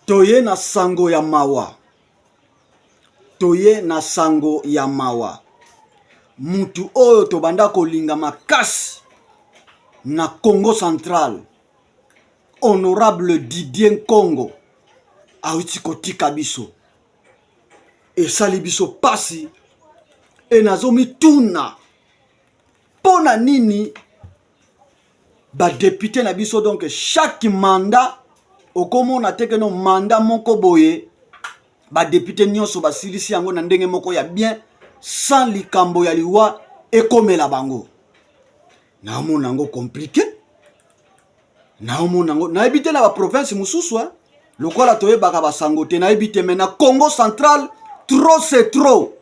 Toye na sango ya mawa. Toye na sango ya mawa. Mutu oyo tobanda kolinga makasi na Congo Central, honorable Didier Nkongo awuti kotika biso. Esali biso pasi e nazomituna mpo na nini ba député na biso donc chaque mandat okomona te keno mandat moko boye ba député nyonso basilisi yango na ndenge moko ya bien sans likambo ya liwa ekomela bango. Naomona yango compliqué, naomona yango nayebi te na baprovince mosusu lokola toyebaka basango te, nayebi te, mais na Congo central trop c'est trop,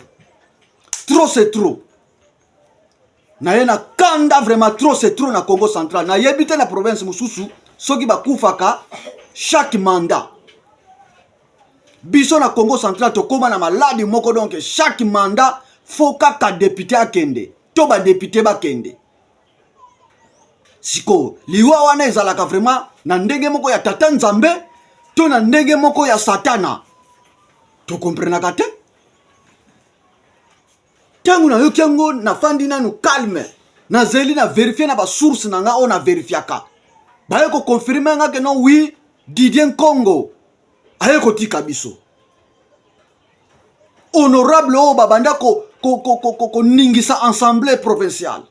trop c'est trop. Naye na kanda vraiment, trop c'est trop na Congo central. Nayebi te na province mosusu soki bakufaka chaque mandat. Biso na Congo central tokóma na maladi moko, donc chaque mandat faut kaka député akende to badéputé bakende. Sikoyo liwa wana ezalaka vraiment na ndenge moko ya tata Nzambe to na ndenge moko ya Satana, tokomprenaka te. Ntango nayoki yango, nafandi nanu calme, nazeli na vérifier na basource na nga oyo na vérifiaka, baye koconfirmer nga ke non, oui, Didier Nkongo aye kotika biso, honorable oyo babanda koningisa assemblée provinciale,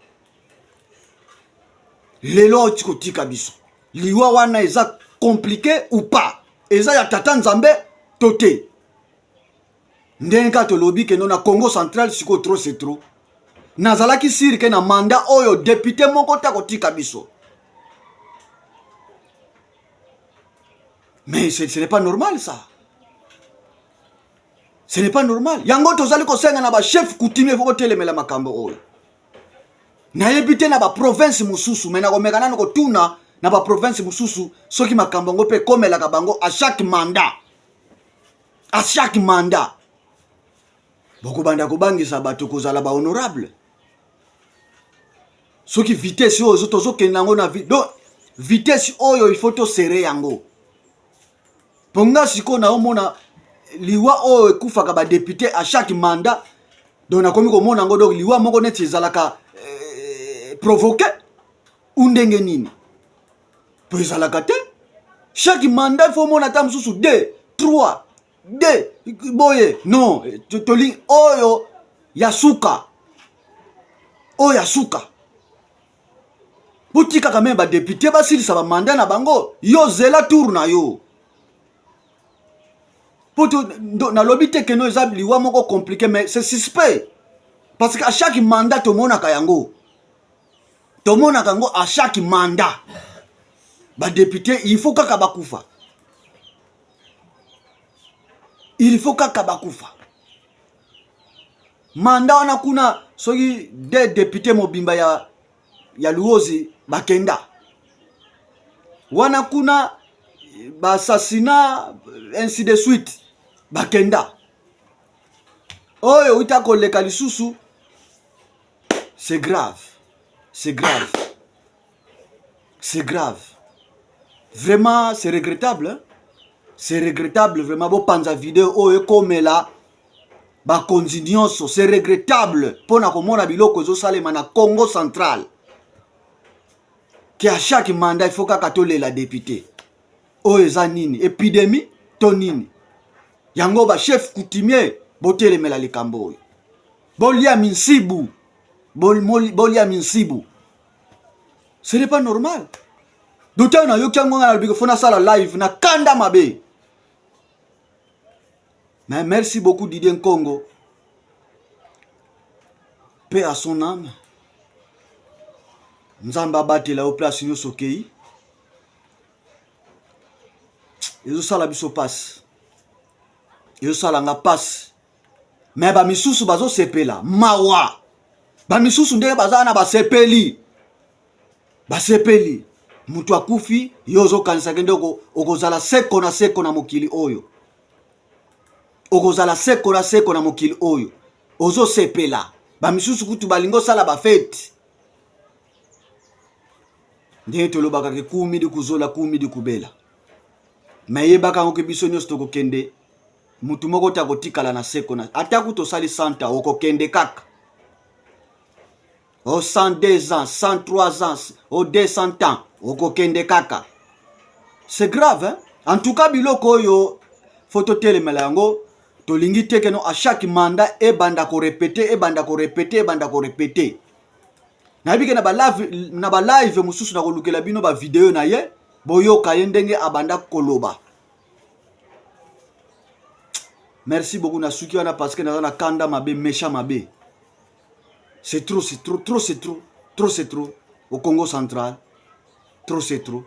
lelo auti kotika biso. Liwa wana eza compliqué ou pas? Eza ya tata Nzambe to te? Ndenge kaka tolobi kendo na Congo central sikoyo trop c'est trop. Nazalaki sûr ke na mandat oyo député moko te akotika biso, mais ce n'est pas normal, ça, ce n'est pas normal. Yango tozali kosenga na bachef coutumier, faut kotelemela makambo oyo. Nayebi te na baprovince mosusu, mais nakomeka nano kotuna na baprovince mosusu soki makambo yango mpe ekomelaka bango à chaque mandat. À chaque mandat bokobanda kobangisa bato kozala bahonorable. Soki vitesse oyo tozokende yango na donc vitesse oyo, il faut toserrer yango. Mpo nga sikoyo naomona liwa oyo ekufaka badéputé à chaque mandat, donc nakomi komona yango, donc liwa moko neti ezalaka provoqué ou ndenge nini, mpo ezalaka te chaque mandat il faut omona ata mosusu 2 3 2 boye. Non, toli oyo ya suka, oyo ya suka, botikaka même badéputé basilisa bamandat na bango. Yo zela tour na yo. Po nalobi te keno eza liwa moko compliqué, mais c'est suspect parce que à chaque mandat tomonaka yango, tomonaka yango à chaque mandat badéputé il faut kaka bakufa, il faut kaka bakufa. Mandat wana kuna soki de député mobimba ya Luozi bakenda wana kuna, baassassinat, ainsi de suite, bakenda. Oyo euta koleka lisusu, c'est grave, c'est grave, c'est grave vraiment, c'est regrettable, hein? C'est regrettable vraiment. Bopanza video oyo ekomela bakonzi nyonso. C'est regrettable mpona komona biloko ezosalema na Congo central, ke à chaque mandat il faut kaka tolela député. Oyo eza nini? Épidémie to nini yango? Bachef coutumier, botelemela likambo oyo, bolia minsibu, bolia minsibu. Ce n'est pas normal. Docteur, nayoki yango, nga nalobi faut nasala live na kanda mabe. Mais merci beaucoup Didier Nkongo, paix à son âme. Nzambe abatela yo place nyonso okei. Ezosala biso mpasi, ezosala nga mpasi, mais bamisusu bazosepela. Mawa, bamisusu ndenge baza na basepeli, basepeli. Moto akufi, yo ozokanisaki nde okozala seko na seko na mokili oyo, okozala seko na seko na mokili oyo, ozosepela. Bamisusu kutu balingi osala bafêtes. Ndenge tolobaka ke kumidi kuzola, kumidi kubela. Mais yebaka yango ke biso nyonso tokokende, mutu moko te akotikala na seko na ata kutu osali 100 ans, okokende kaka. O 102 ans, 103 ans, o 200 ans, okokende kaka. C'est grave, hein? En tout cas, biloko oyo faut totelemela yango. Tolingi te keno à chaque mandat ebanda korépéter, ebanda korépéter, ebanda korépéter. Nayebi ke na balive mosusu nakolukela bino bavideo na ye, boyoka ye ndenge abanda koloba. Merci beaucoup. Nasuki wana parce que naza na kanda mabe, méchant mabe. C'est trop, c'est trop, trop c'est trop, trop c'est trop. Au Congo central, trop c'est trop.